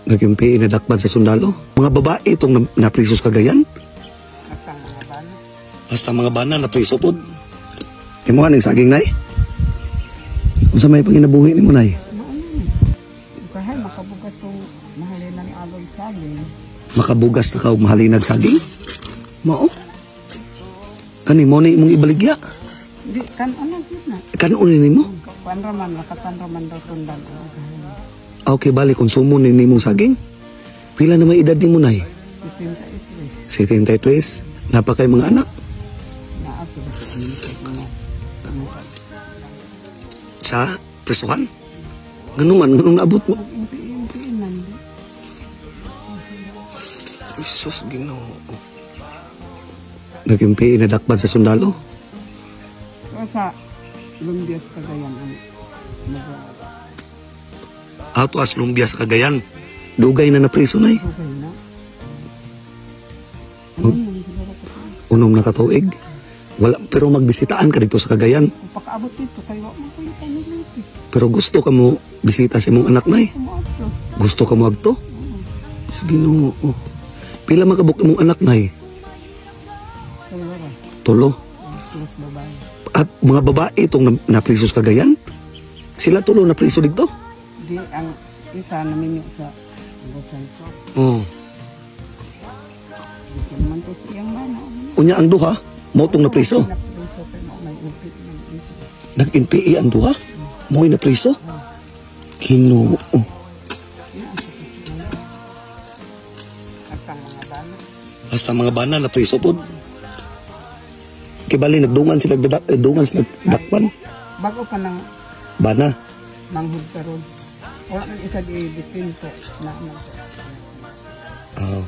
Nag-MPA, nadakpan sa sundalo. Mga babae itong napriso sa Cagayan. At ang mga bana. Basta mga bana napriso pod. Imo aning saging, nay? Unsa may panginabuhi nimo, nay? Usahay makabugat kung mahalin ang alog saging. Makabugas na ka og mahalinag saging? Mao? Kani mo ni imong ibaligya? Di, kan ano yun na. Kanon ni nimo? Kuan raman, lakatan raman daw tundan. Ah, okay, bali konsumo ni nimong saging. Pila na may edad nimo, nay? 73. 73. Napakay mga anak Naato ba sa inyo sa mga sa prisuhan. Ganun man, ganun naabot mo. Impi-impi man. Jesus, Ginoo. Nag-MPA, nadakpan sa sundalo. So sa Lumbias, Cagayan ang mag Ato as Lumbia sa Cagayan. Dugay na napriso, nay. Okay na. Ano man siguro ko. Unom na katuig. Wala, pero magbisitaan ka dito sa Cagayan. Kung pakaabot dito, kayo wa man ko yung pamiliti. Pero gusto ka mo bisita sa imong anak, nay. Kumaabot. Gusto ka mo agto? Sige, Ginoo. Pila makabuk imong anak, nay? Tulo ra. Tulo. Plus babae. At mga babae itong napriso sa Cagayan? Sila tulo napriso dito? Di, ang isa naminyo sa Bosanso. Oh. Dito naman to siyang bana. Unya ang duha, motong napriso. Napriso kay mao may upi ng isa. Nag-NPA ang duha, mo'y napriso. Ginoo. At ang mga bana. Hasta mga bana napriso pod. Kibali nagdungan sila dungan sila dakpan. Bago pa nang Bana. manghud karon. Wala man isa di bitinto na ano. Ah.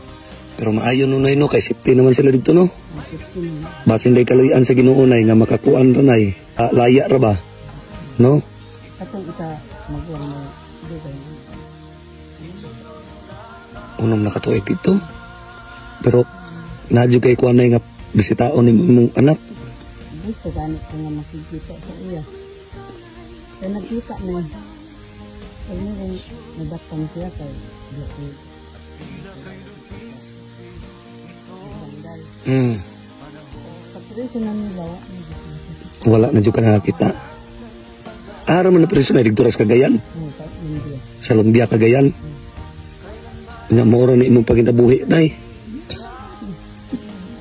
Pero maayo no, nay, no, kay safety naman sila dito, no. Ang na. Basin day kaluyan sa Ginoo, nay, nga makakuan ra, nay. Ah, laya ra ba? No? Katong isa magulang mo dugay. Unom na katuig dito. Pero nadyo kay kuan, nay, nga bisitaon ni imong anak. Gusto gani ko nga makikita sa iya. Kaya nagkita mo. Kaya mo kung nadakpan siya kay di ko. Bandal. Pagpreso na nila, wa na jud ko. Wala na jud ka nakakita. Ara man na preso na didto ra sa Cagayan, Oo, sa India. Sa Lumbia, Cagayan. Nga mao ra ni imong paginabuhi, nay.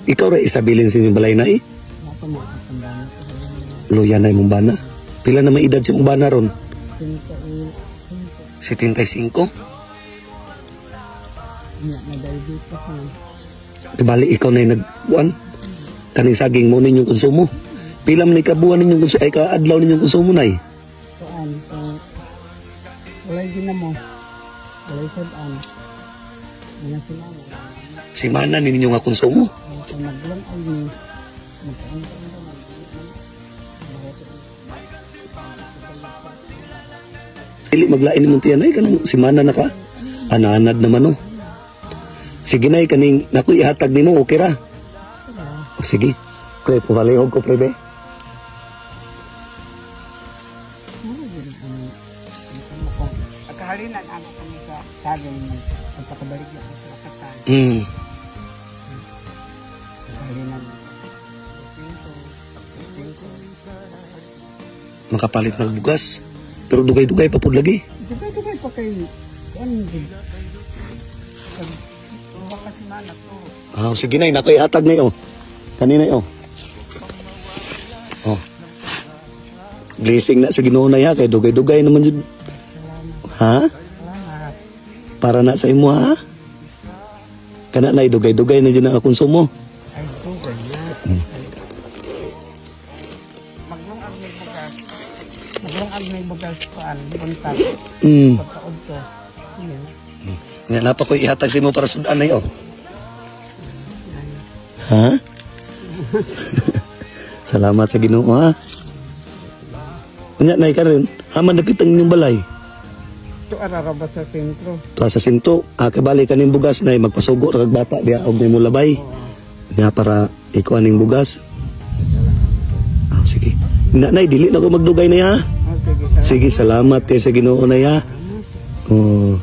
Ikaw ra isabilin sa inyong balay, nay. Ako makatandaan ko. Luya na imong bana. Pila na may edad si imong bana ron? 75. 75. Nga, na diabetes na. Di bali ikaw na nagkuan. Kaning saging mo ninyong konsumo. Pila man ni kabuan ninyong konsumo, ay kaadlaw ninyong konsumo, nay? Kuan, kung walay ginamo, walay sabaan, mga sinama. Simana ninyo nga konsumo. Kung maglang ay ni, magkaon-kaon naman. Dili maglain nimong tiyan, ay, kanang simana na ka. Ananad naman, no. Sige, nay, kaning naku ihatag nimo, okay ra. O, sige. Pre, pumalihog ko, pre, be. Pagkahalinan, anak ko sa saging, pagpakabalik na sa lakatan. Pagkahalinan. Pinto, Makapalit ng bugas. Pero dugay-dugay pa pud lagi. Dugay-dugay pa kay, kuan, pag, baka si mana to. Ah, sige nay, naku ihatag na oh. Kanina oh. Oh. Blessing na sa Ginoo na ya kay dugay-dugay naman jud. Ha? Salamat. Para na sa imo, ha? Kana nay, dugay-dugay na jud ang konsumo. Ay, dugay na. Maglungag may bugas. Maglungag may bugas kuan, buntag. Pagkaod ko. Yan. Nga napa ko ihatag sa imo para sudan nay oh. Ha? Salamat sa Ginoo, ha. Unya, nay, karon, haman dapit ang inyong balay? Ito arara ba sa sentro? Tuwa sa sinto, ah, kabali kaning bugas na magpasugo ra kag bata diha og nimo labay. Nga para ikuan ning bugas. Ah, sige. Na, nay, dili na ko magdugay na ya. Oh, sige, salamat. Sige, salamat kay sa Ginoo na ya. Oh.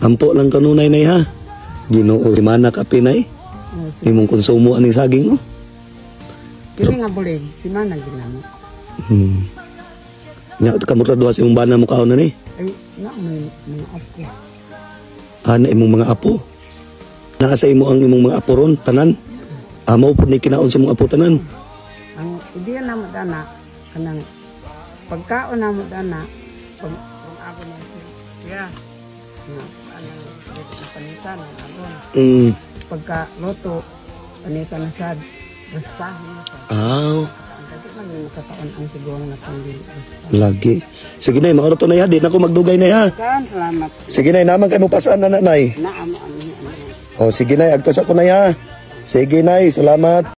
Ampo lang kanunay, nay, ha. Ginoo, si mana kape, nay. Oh, si Imong konsumo aning saging, oh. Kini nga bulig, si mana ginamo. Nya kamo ra duha sa imong bana mo kaon na ni. Ay, na may mga apo. Ana imong mga apo. Naa sa imo ang imong mga apo ron tanan. Amo pud ni kinaon sa imong apo tanan. Ang ideya na mo dana, kanang pagkaon na mo dana, pag kung ako na siya, nga, anang dito na panitan, ang agon. Pagka luto, panitan na sad, raspahin na sad. Ah, Ang dati man may makakaon ang siguang na panggil. Lagi. Sige nay, mauro to na ya, di na ko magdugay na ya. Kan, salamat. Sige nay, naman kay mo pasaan na nay. Naamo ang ano. O sige nay, agto sa ko na ya. Sige nay, salamat.